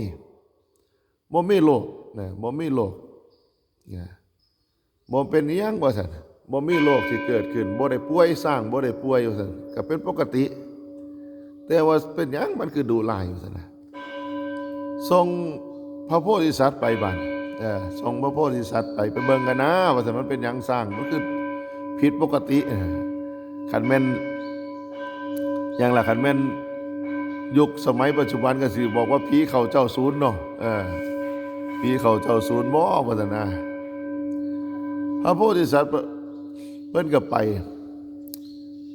บ่มีโรคนะ บ่มีโรคนะ บ่เป็นอิหยังว่าซั่น บ่มีโรคที่เกิดขึ้น บ่ได้ป่วย ช้างบ่ได้ป่วยว่าซั่น ก็เป็นปกติ แต่ว่าเป็นหยังมันคือดุร้ายว่าซั่นนะ ส่งพระโพธิสัตว์ไปบัด เออ ส่งพระโพธิสัตว์ไป ไปเบิ่งกันนะ ว่าซั่น มันเป็นหยังช้าง มันคือผิดปกติ เออ คันแม่น หยังล่ะ คันแม่นยุคสมัยปัจจุบันก็สิบอกว่าผีเข้าเจ้าศูนย์เนาะ เออ ผีเข้าเจ้าศูนย์บ่ ว่าซั่นนะ พระโพธิสัตว์เพิ่นก็ไป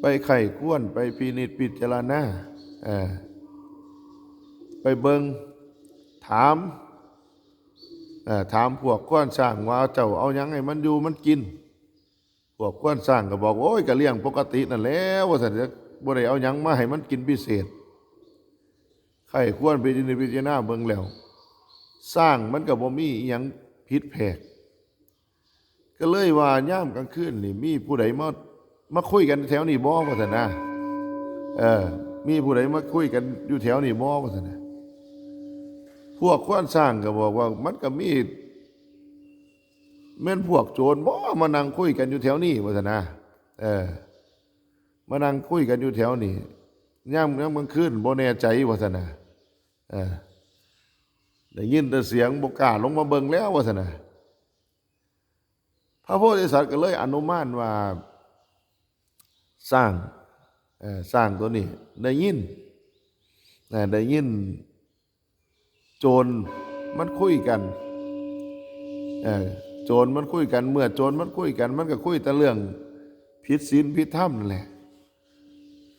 ไปใคร่ครวญ ไปพินิจพิจารณา เออ ไปเบิ่ง ถาม เอ่อ ถามพวกควานช้างว่า เจ้าเอาหยังให้มันอยู่มันกิน พวกควานช้างก็บอก โอ้ย ก็เลี้ยงปกตินั่นแหละ ว่าซั่น บ่ได้เอาหยังมาให้มันกินพิเศษ ใคร่ครวญพิจารณาเบิ่งแล้ว ช้างมันก็บ่มีอิหยังผิดแผก ก็เลยว่ายามกลางคืนนี่มีผู้ใดมา มาคุยกันแถวนี้บ่ ว่าซั่นนะ เออ มีผู้ใดมาคุยกันอยู่แถวนี้บ่ ว่าซั่นนะ พวกควานช้างก็บอกว่ามันก็มี แม่นพวกโจรบ่มานั่งคุยกันอยู่แถวนี้ ว่าซั่นนะ เออ มานั่งคุยกันอยู่แถวนี้ ยาม ยามกลางคืนบ่แน่ใจ ว่าซั่นนะ เออ ได้ยินแต่เสียงบ่กล้าลงมาเบิ่งแล้ว ว่าซั่นนะ พระโพธิสัตว์ก็เลยอนุมานว่าช้าง เอ่อ ช้างตัวนี้ได้ยิน เอ่อ ได้ยินโจรมันคุยกัน เอ่อ โจรมันคุยกัน เมื่อโจรมันคุยกัน มันก็คุยแต่เรื่องผิดศีลผิดธรรมนั่นแหละ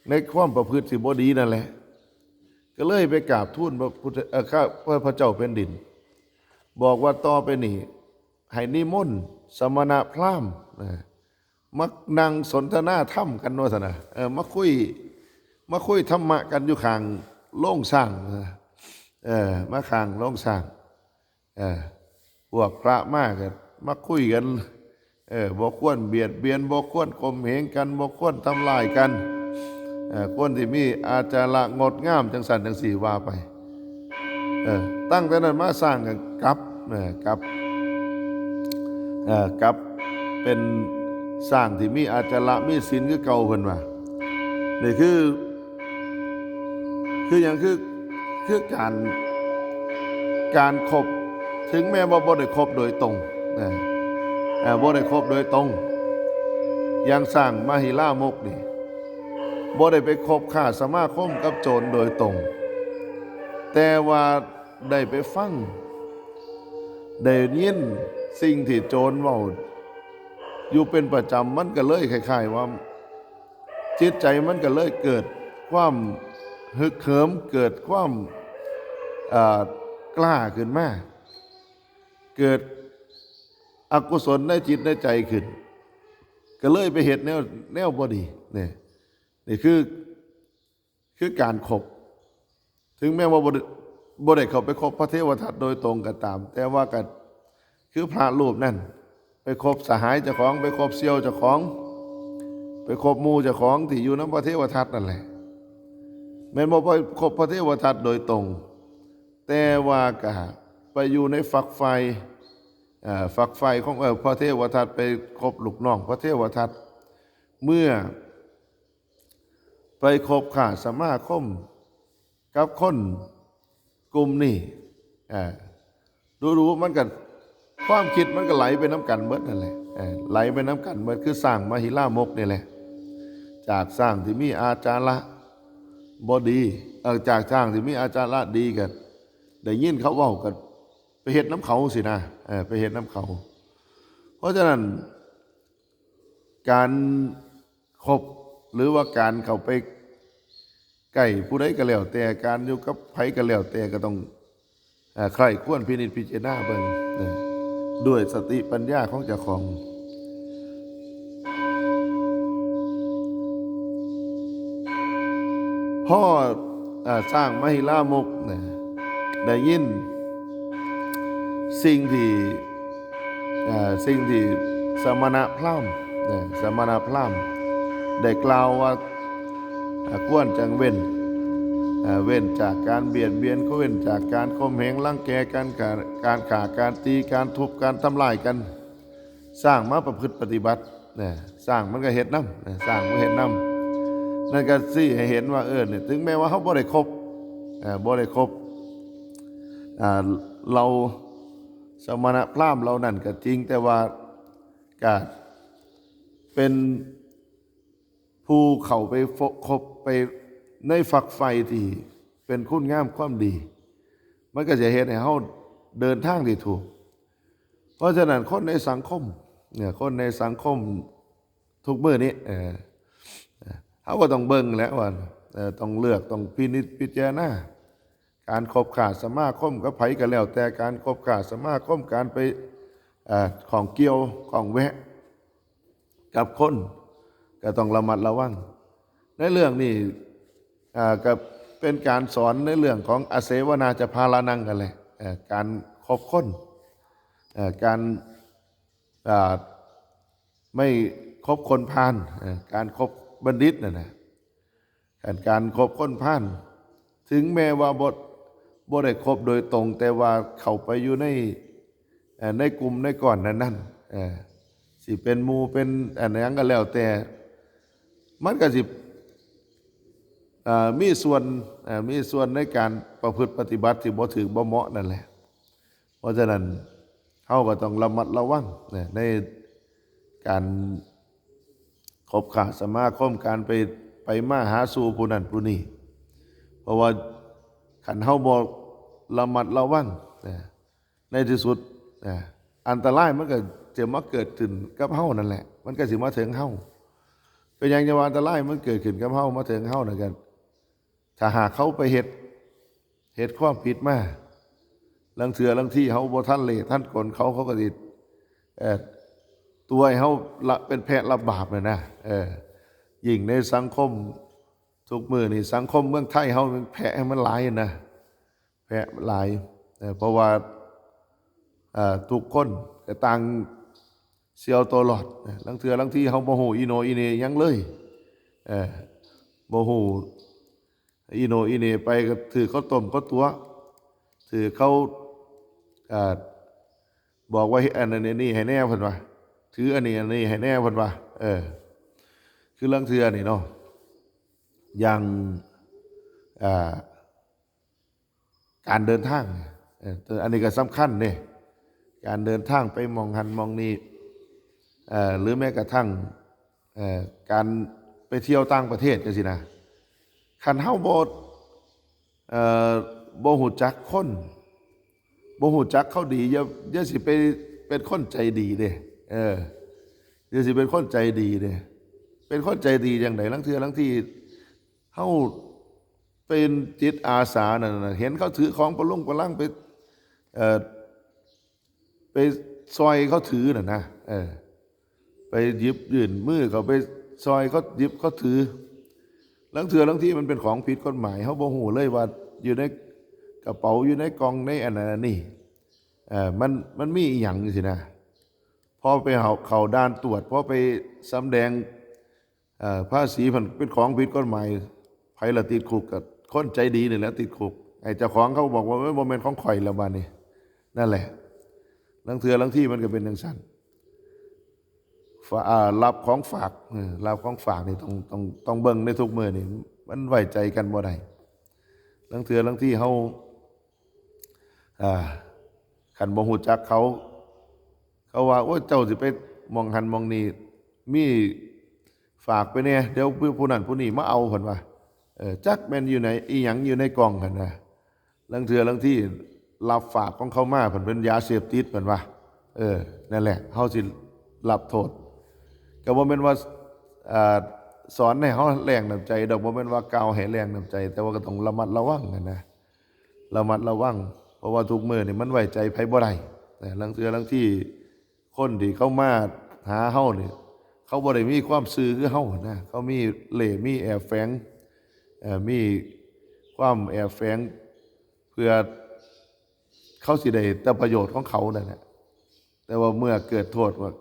ในความประพฤติที่บ่ดีนั่นแหละ ก็เลยไปกราบทูลพระพุทธ เอ่อ ข้า พระ พระเจ้าแผ่นดิน บอกว่าต่อไปนี้ให้นิมนต์สมณพราหมณ์นะ มานั่งสนทนาธรรมกันว่าซั่นนะ เออ มาคุย มาคุยธรรมะกันอยู่ข้างโรงช้างนะ เออ มาข้างโรงช้าง เออ พวกพระมาก็มาคุยกัน เออ บ่ควรเบียดเบียน บ่ควรข่มเหงกัน บ่ควรทำลายกัน เออ ควรที่มีอาจาระงดงามจังซั่นจังซี่ว่าไป เออ ตั้งแต่นั้นมาช้างก็กลับ เออ กลับ เออ กลับเป็นช้างที่มีอาจาระมีศีลคือเก่า เพิ่นว่า นี่คือ คือหยัง คือ คือการ การคบ ถึงแม้ว่าบ่ได้คบโดยตรงนะ เอ่อ บ่ได้คบโดยตรง อย่างช้างมหิลามกนี่ บ่ได้ไปคบค้าสมาคมกับโจรโดยตรง แต่ว่าได้ไปฟัง ได้ยินสิ่งที่โจรเว้าอยู่เป็นประจำ มันก็เลยคล้ายๆว่า จิตใจมันก็เลยเกิดความฮึกเหิม เกิดความ เอ่อ กล้าขึ้นมา เกิดอกุศลในจิตในใจขึ้น ก็เลยไปเฮ็ดแนว แนวบ่ดี นี่ นี่คือ คือการคบ ถึงแม้ว่าบ่ได้บ่ได้เข้าไปคบพระเทวทัตโดยตรงก็ตาม แต่ว่าก็คือพระรูปนั่น ไปคบสหายเจ้าของ ไปคบเสี่ยวเจ้าของ ไปคบหมู่เจ้าของที่อยู่นำพระเทวทัตนั่นแหละ แม่นบ่ไปคบพระเทวทัตโดยตรง แต่ว่าก็ไปอยู่ในฝักใฝ่ เอ่อ ฝักใฝ่ของ เอ่อ พระเทวทัต ไปคบลูกน้องพระเทวทัต เมื่อไปคบค้าสมาคมกับคนกลุ่มนี้ เอ่อ ดูๆ มันก็ ความคิดมันก็ไหลไปนำกันเบิดนั่นแหละ เอ่อ ไหลไปนำกันเบิด คือช้างมหิลามกนี่แหละ จากช้างที่มีอาจาระบ่ดี เอ่อ จากช้างที่มีอาจาระดีก็ได้ยินเขาเว้าก็ไปเฮ็ดนำเขาสินะ เอ่อ ไปเฮ็ดนำเขา เพราะฉะนั้น การคบหรือว่าการเข้าไปใกล้ผู้ใดก็แล้วแต่ การอยู่กับไผก็แล้วแต่ ก็ต้อง เอ่อ ใคร่ครวญพินิจพิจารณาเบิ่ง เอ่อ ด้วยสติปัญญาของเจ้าของ พอ เอ่อ ช้างมหิลามกนะ ได้ยินสิ่งที่ เอ่อ สิ่งที่สมณพราหมณ์นะ สมณพราหมณ์ได้กล่าวว่า เอ่อ ควรจังเว้น เอ่อ เว้นจากการเบียดเบียน ก็เว้นจากการข่มเหงรังแก การฆ่า การฆ่า การตี การทุบ การทำลายกัน ช้างมาประพฤติปฏิบัติ นะ ช้างมันก็เฮ็ดนำ นะ ช้างมันเฮ็ดนำ นั่นก็สิให้เห็นว่า เออ เนี่ย ถึงแม้ว่าเฮาบ่ได้คบ เอ่อ บ่ได้คบ อ่า เหล่าสมณพราหมณ์เหล่านั้นก็จริง แต่ว่าก็เป็นผู้เข้าไปฟ- คบไปในฝักใฝ่ที่เป็นคุณงามความดี มันก็จะเฮ็ดให้เฮาเดินทางที่ถูก เพราะฉะนั้นคนในสังคม เนี่ย คนในสังคมทุกมื้อนี้ เออ เฮาก็ต้องเบิ่งแหละว่า เออ ต้องเลือก ต้องพินิจพิจารณา การคบค้าสมาคมกับไผก็แล้วแต่ การคบค้าสมาคม การไป เอ่อ ข้องเกี่ยว ข้องแวะ กับคน ก็ต้องระมัดระวัง ในเรื่องนี้ อ่า ก็เป็นการสอนในเรื่องของอเสวนาจะพาลานังกันแหละ เอ่อ การคบคน เอ่อ การ อ่า ไม่คบคนพาล เอ่อ การคบบัณฑิตน่ะนะ การ การคบคนพาล ถึงแม้ว่าบ่ บ่ได้คบโดยตรง แต่ว่าเข้าไปอยู่ใน เอ่อ ในกลุ่มในก้อนนั้นๆ เอ่อ สิเป็นหมู่เป็นอันหยังก็แล้วแต่ มันก็สิ เอ่อ มีส่วน เอ่อ มีส่วนในการประพฤติปฏิบัติที่บ่ถูกบ่เหมาะนั่นแหละ เพราะฉะนั้นเฮาก็ต้องระมัดระวังนะ ในการคบค้าสมาคม การไป ไปมาหาสู่ผู้นั้นผู้นี้ เพราะว่าคันเฮาบ่ระมัดระวังนะ ในที่สุดนะ อันตรายมันก็จะมาเกิดขึ้นกับเฮานั่นแหละ มันก็สิมาถึงเฮา เป็นหยังจั่งว่าอันตรายมันเกิดขึ้นกับเฮา มาถึงเฮานั่นกัน ถ้าหากเขาไปเฮ็ด เฮ็ดความผิดมา ลางเทื่อลางทีเฮาบ่ทันเลทันกลเขา เขาก็สิ เอ่อ ตัวให้เฮาละ เป็นแพะรับบาปเลยนะ เออ ยิ่งในสังคมทุกมื้อนี่ สังคมเมืองไทยเฮามันแพะให้มันหลายนะ แพะหลาย เอ่อ เพราะว่า เอ่อ ทุกคนก็ต่างเสี่ยวตัวรอดนะ ลางเทื่อลางทีเฮาบ่ฮู้อีโหน่อีเหน่หยังเลย เอ่อ บ่ฮู้อีโหน่อีเหน่ไปก็ถืกเขาต้มเขาตั๋ว ถืกเขา เอ่อ บอกว่า "อันนั้นอันนี้ให้แน่" เพิ่นว่า "ถืออันนี้อันนี้ให้แน่" เพิ่นว่า เออ คือลางเทื่อนี่เนาะ อย่าง อ่า การเดินทางเนี่ย เออ อันนี้ก็สำคัญเด้ การเดินทางไปหม่องหั้นหม่องนี่ เอ่อ หรือแม้กระทั่ง เอ่อ การไปเที่ยวต่างประเทศจั่งซี้นะ คันเฮาบ่ เอ่อ บ่ฮู้จักคน บ่ฮู้จักเขาดี อย่า อย่าสิไปเป็นคนใจดีเด้ เออ อย่าสิเป็นคนใจดีเด้ เป็นคนใจดีจั่งใด ลางเทื่อลางที เฮาเป็นจิตอาสานั่นน่ะ เห็นเขาถือของปะลุงปะลังไป เอ่อ ไปซอยเขาถือน่ะนะ เออ ไปหยิบยื่นมือเขาไปซอยเขาหยิบเขาถือ ลางเทื่อลางทีมันเป็นของผิดกฎหมาย เฮาบ่ฮู้เลยว่าอยู่ในกระเป๋า อยู่ในกล่อง ในอันนั้นอันนี้ เอ่อ มัน มันมีอีหยังจังซี้นะ พอไปเข้า เข้าด่านตรวจ พอไปสำแดง เอ่อ ภาษีมันเป็นของผิดกฎหมาย ไผละติดคุก ก็คนใจดีนี่แหละติดคุก ไอ้เจ้าของเขาบอกว่า "เอ้ย บ่แม่นของข่อยแล้วบาดนี้" นั่นแหละ ลางเทื่อลางทีมันก็เป็นจังซั่น ฝา- อ่า รับของฝาก เออ รับของฝากนี่ต้อง ต้อง ต้องเบิ่งในทุกมื้อนี่ มันไว้ใจกันบ่ได้ ลางเทื่อลางทีเฮา อ่า คันบ่ฮู้จักเขา เขาว่า "โอ้ย เจ้าสิไปหม่องหั้นหม่องนี่ มีฝากไปแหน่ เดี๋ยวผู้ ผู้นั้นผู้นี้มาเอา" เพิ่นว่า เออ จักแม่นอยู่ใน อีหยังอยู่ในกล่องหั้นนะ ลางเทื่อลางทีรับฝากของเขามา เพิ่นเป็นยาเสพติด เพิ่นว่า เออ นั่นแหละ เฮาสิรับโทษ ก็บ่แม่นว่า อ่า สอนให้เฮาแรงน้ำใจดอก บ่แม่นว่ากล่าวให้แรงน้ำใจ แต่ว่าก็ต้องระมัดระวังหั้นนะ ระมัดระวัง เพราะว่าทุกมื้อนี่มันไว้ใจไผบ่ได้นะ ลางเทื่อลางทีคนที่เขามาหาเฮานี่ เขาบ่ได้มีความซื่อคือเฮานะ เขามีเล่ห์ มีแอบแฝง เอ่อ มีความแอบแฝง เพื่อเขาสิได้แต่ประโยชน์ของเขานั่นแหละ แต่ว่าเมื่อเกิดโทษว่า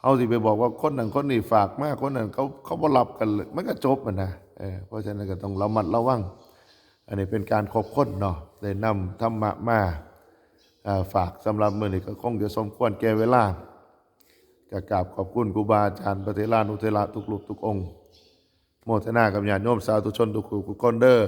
เฮาสิไปบอกว่าคนนั้นคนนี้ฝากมา คนนั้นเขา เขาบ่รับกันเลย มันก็จบหั้นนะ เออ เพราะฉะนั้นก็ต้องระมัดระวัง อันนี้เป็นการคบคนเนาะ ได้นำธรรมะมา อ่า ฝากสำหรับมื้อนี้ก็คงจะสมควรแก่เวลา ก็กราบขอบคุณครูบาอาจารย์พระเถรานุเถระทุกรูปทุกองค์ โมทนากับญาติโยมสาธุชนทุกผู้ทุกคนเด้อ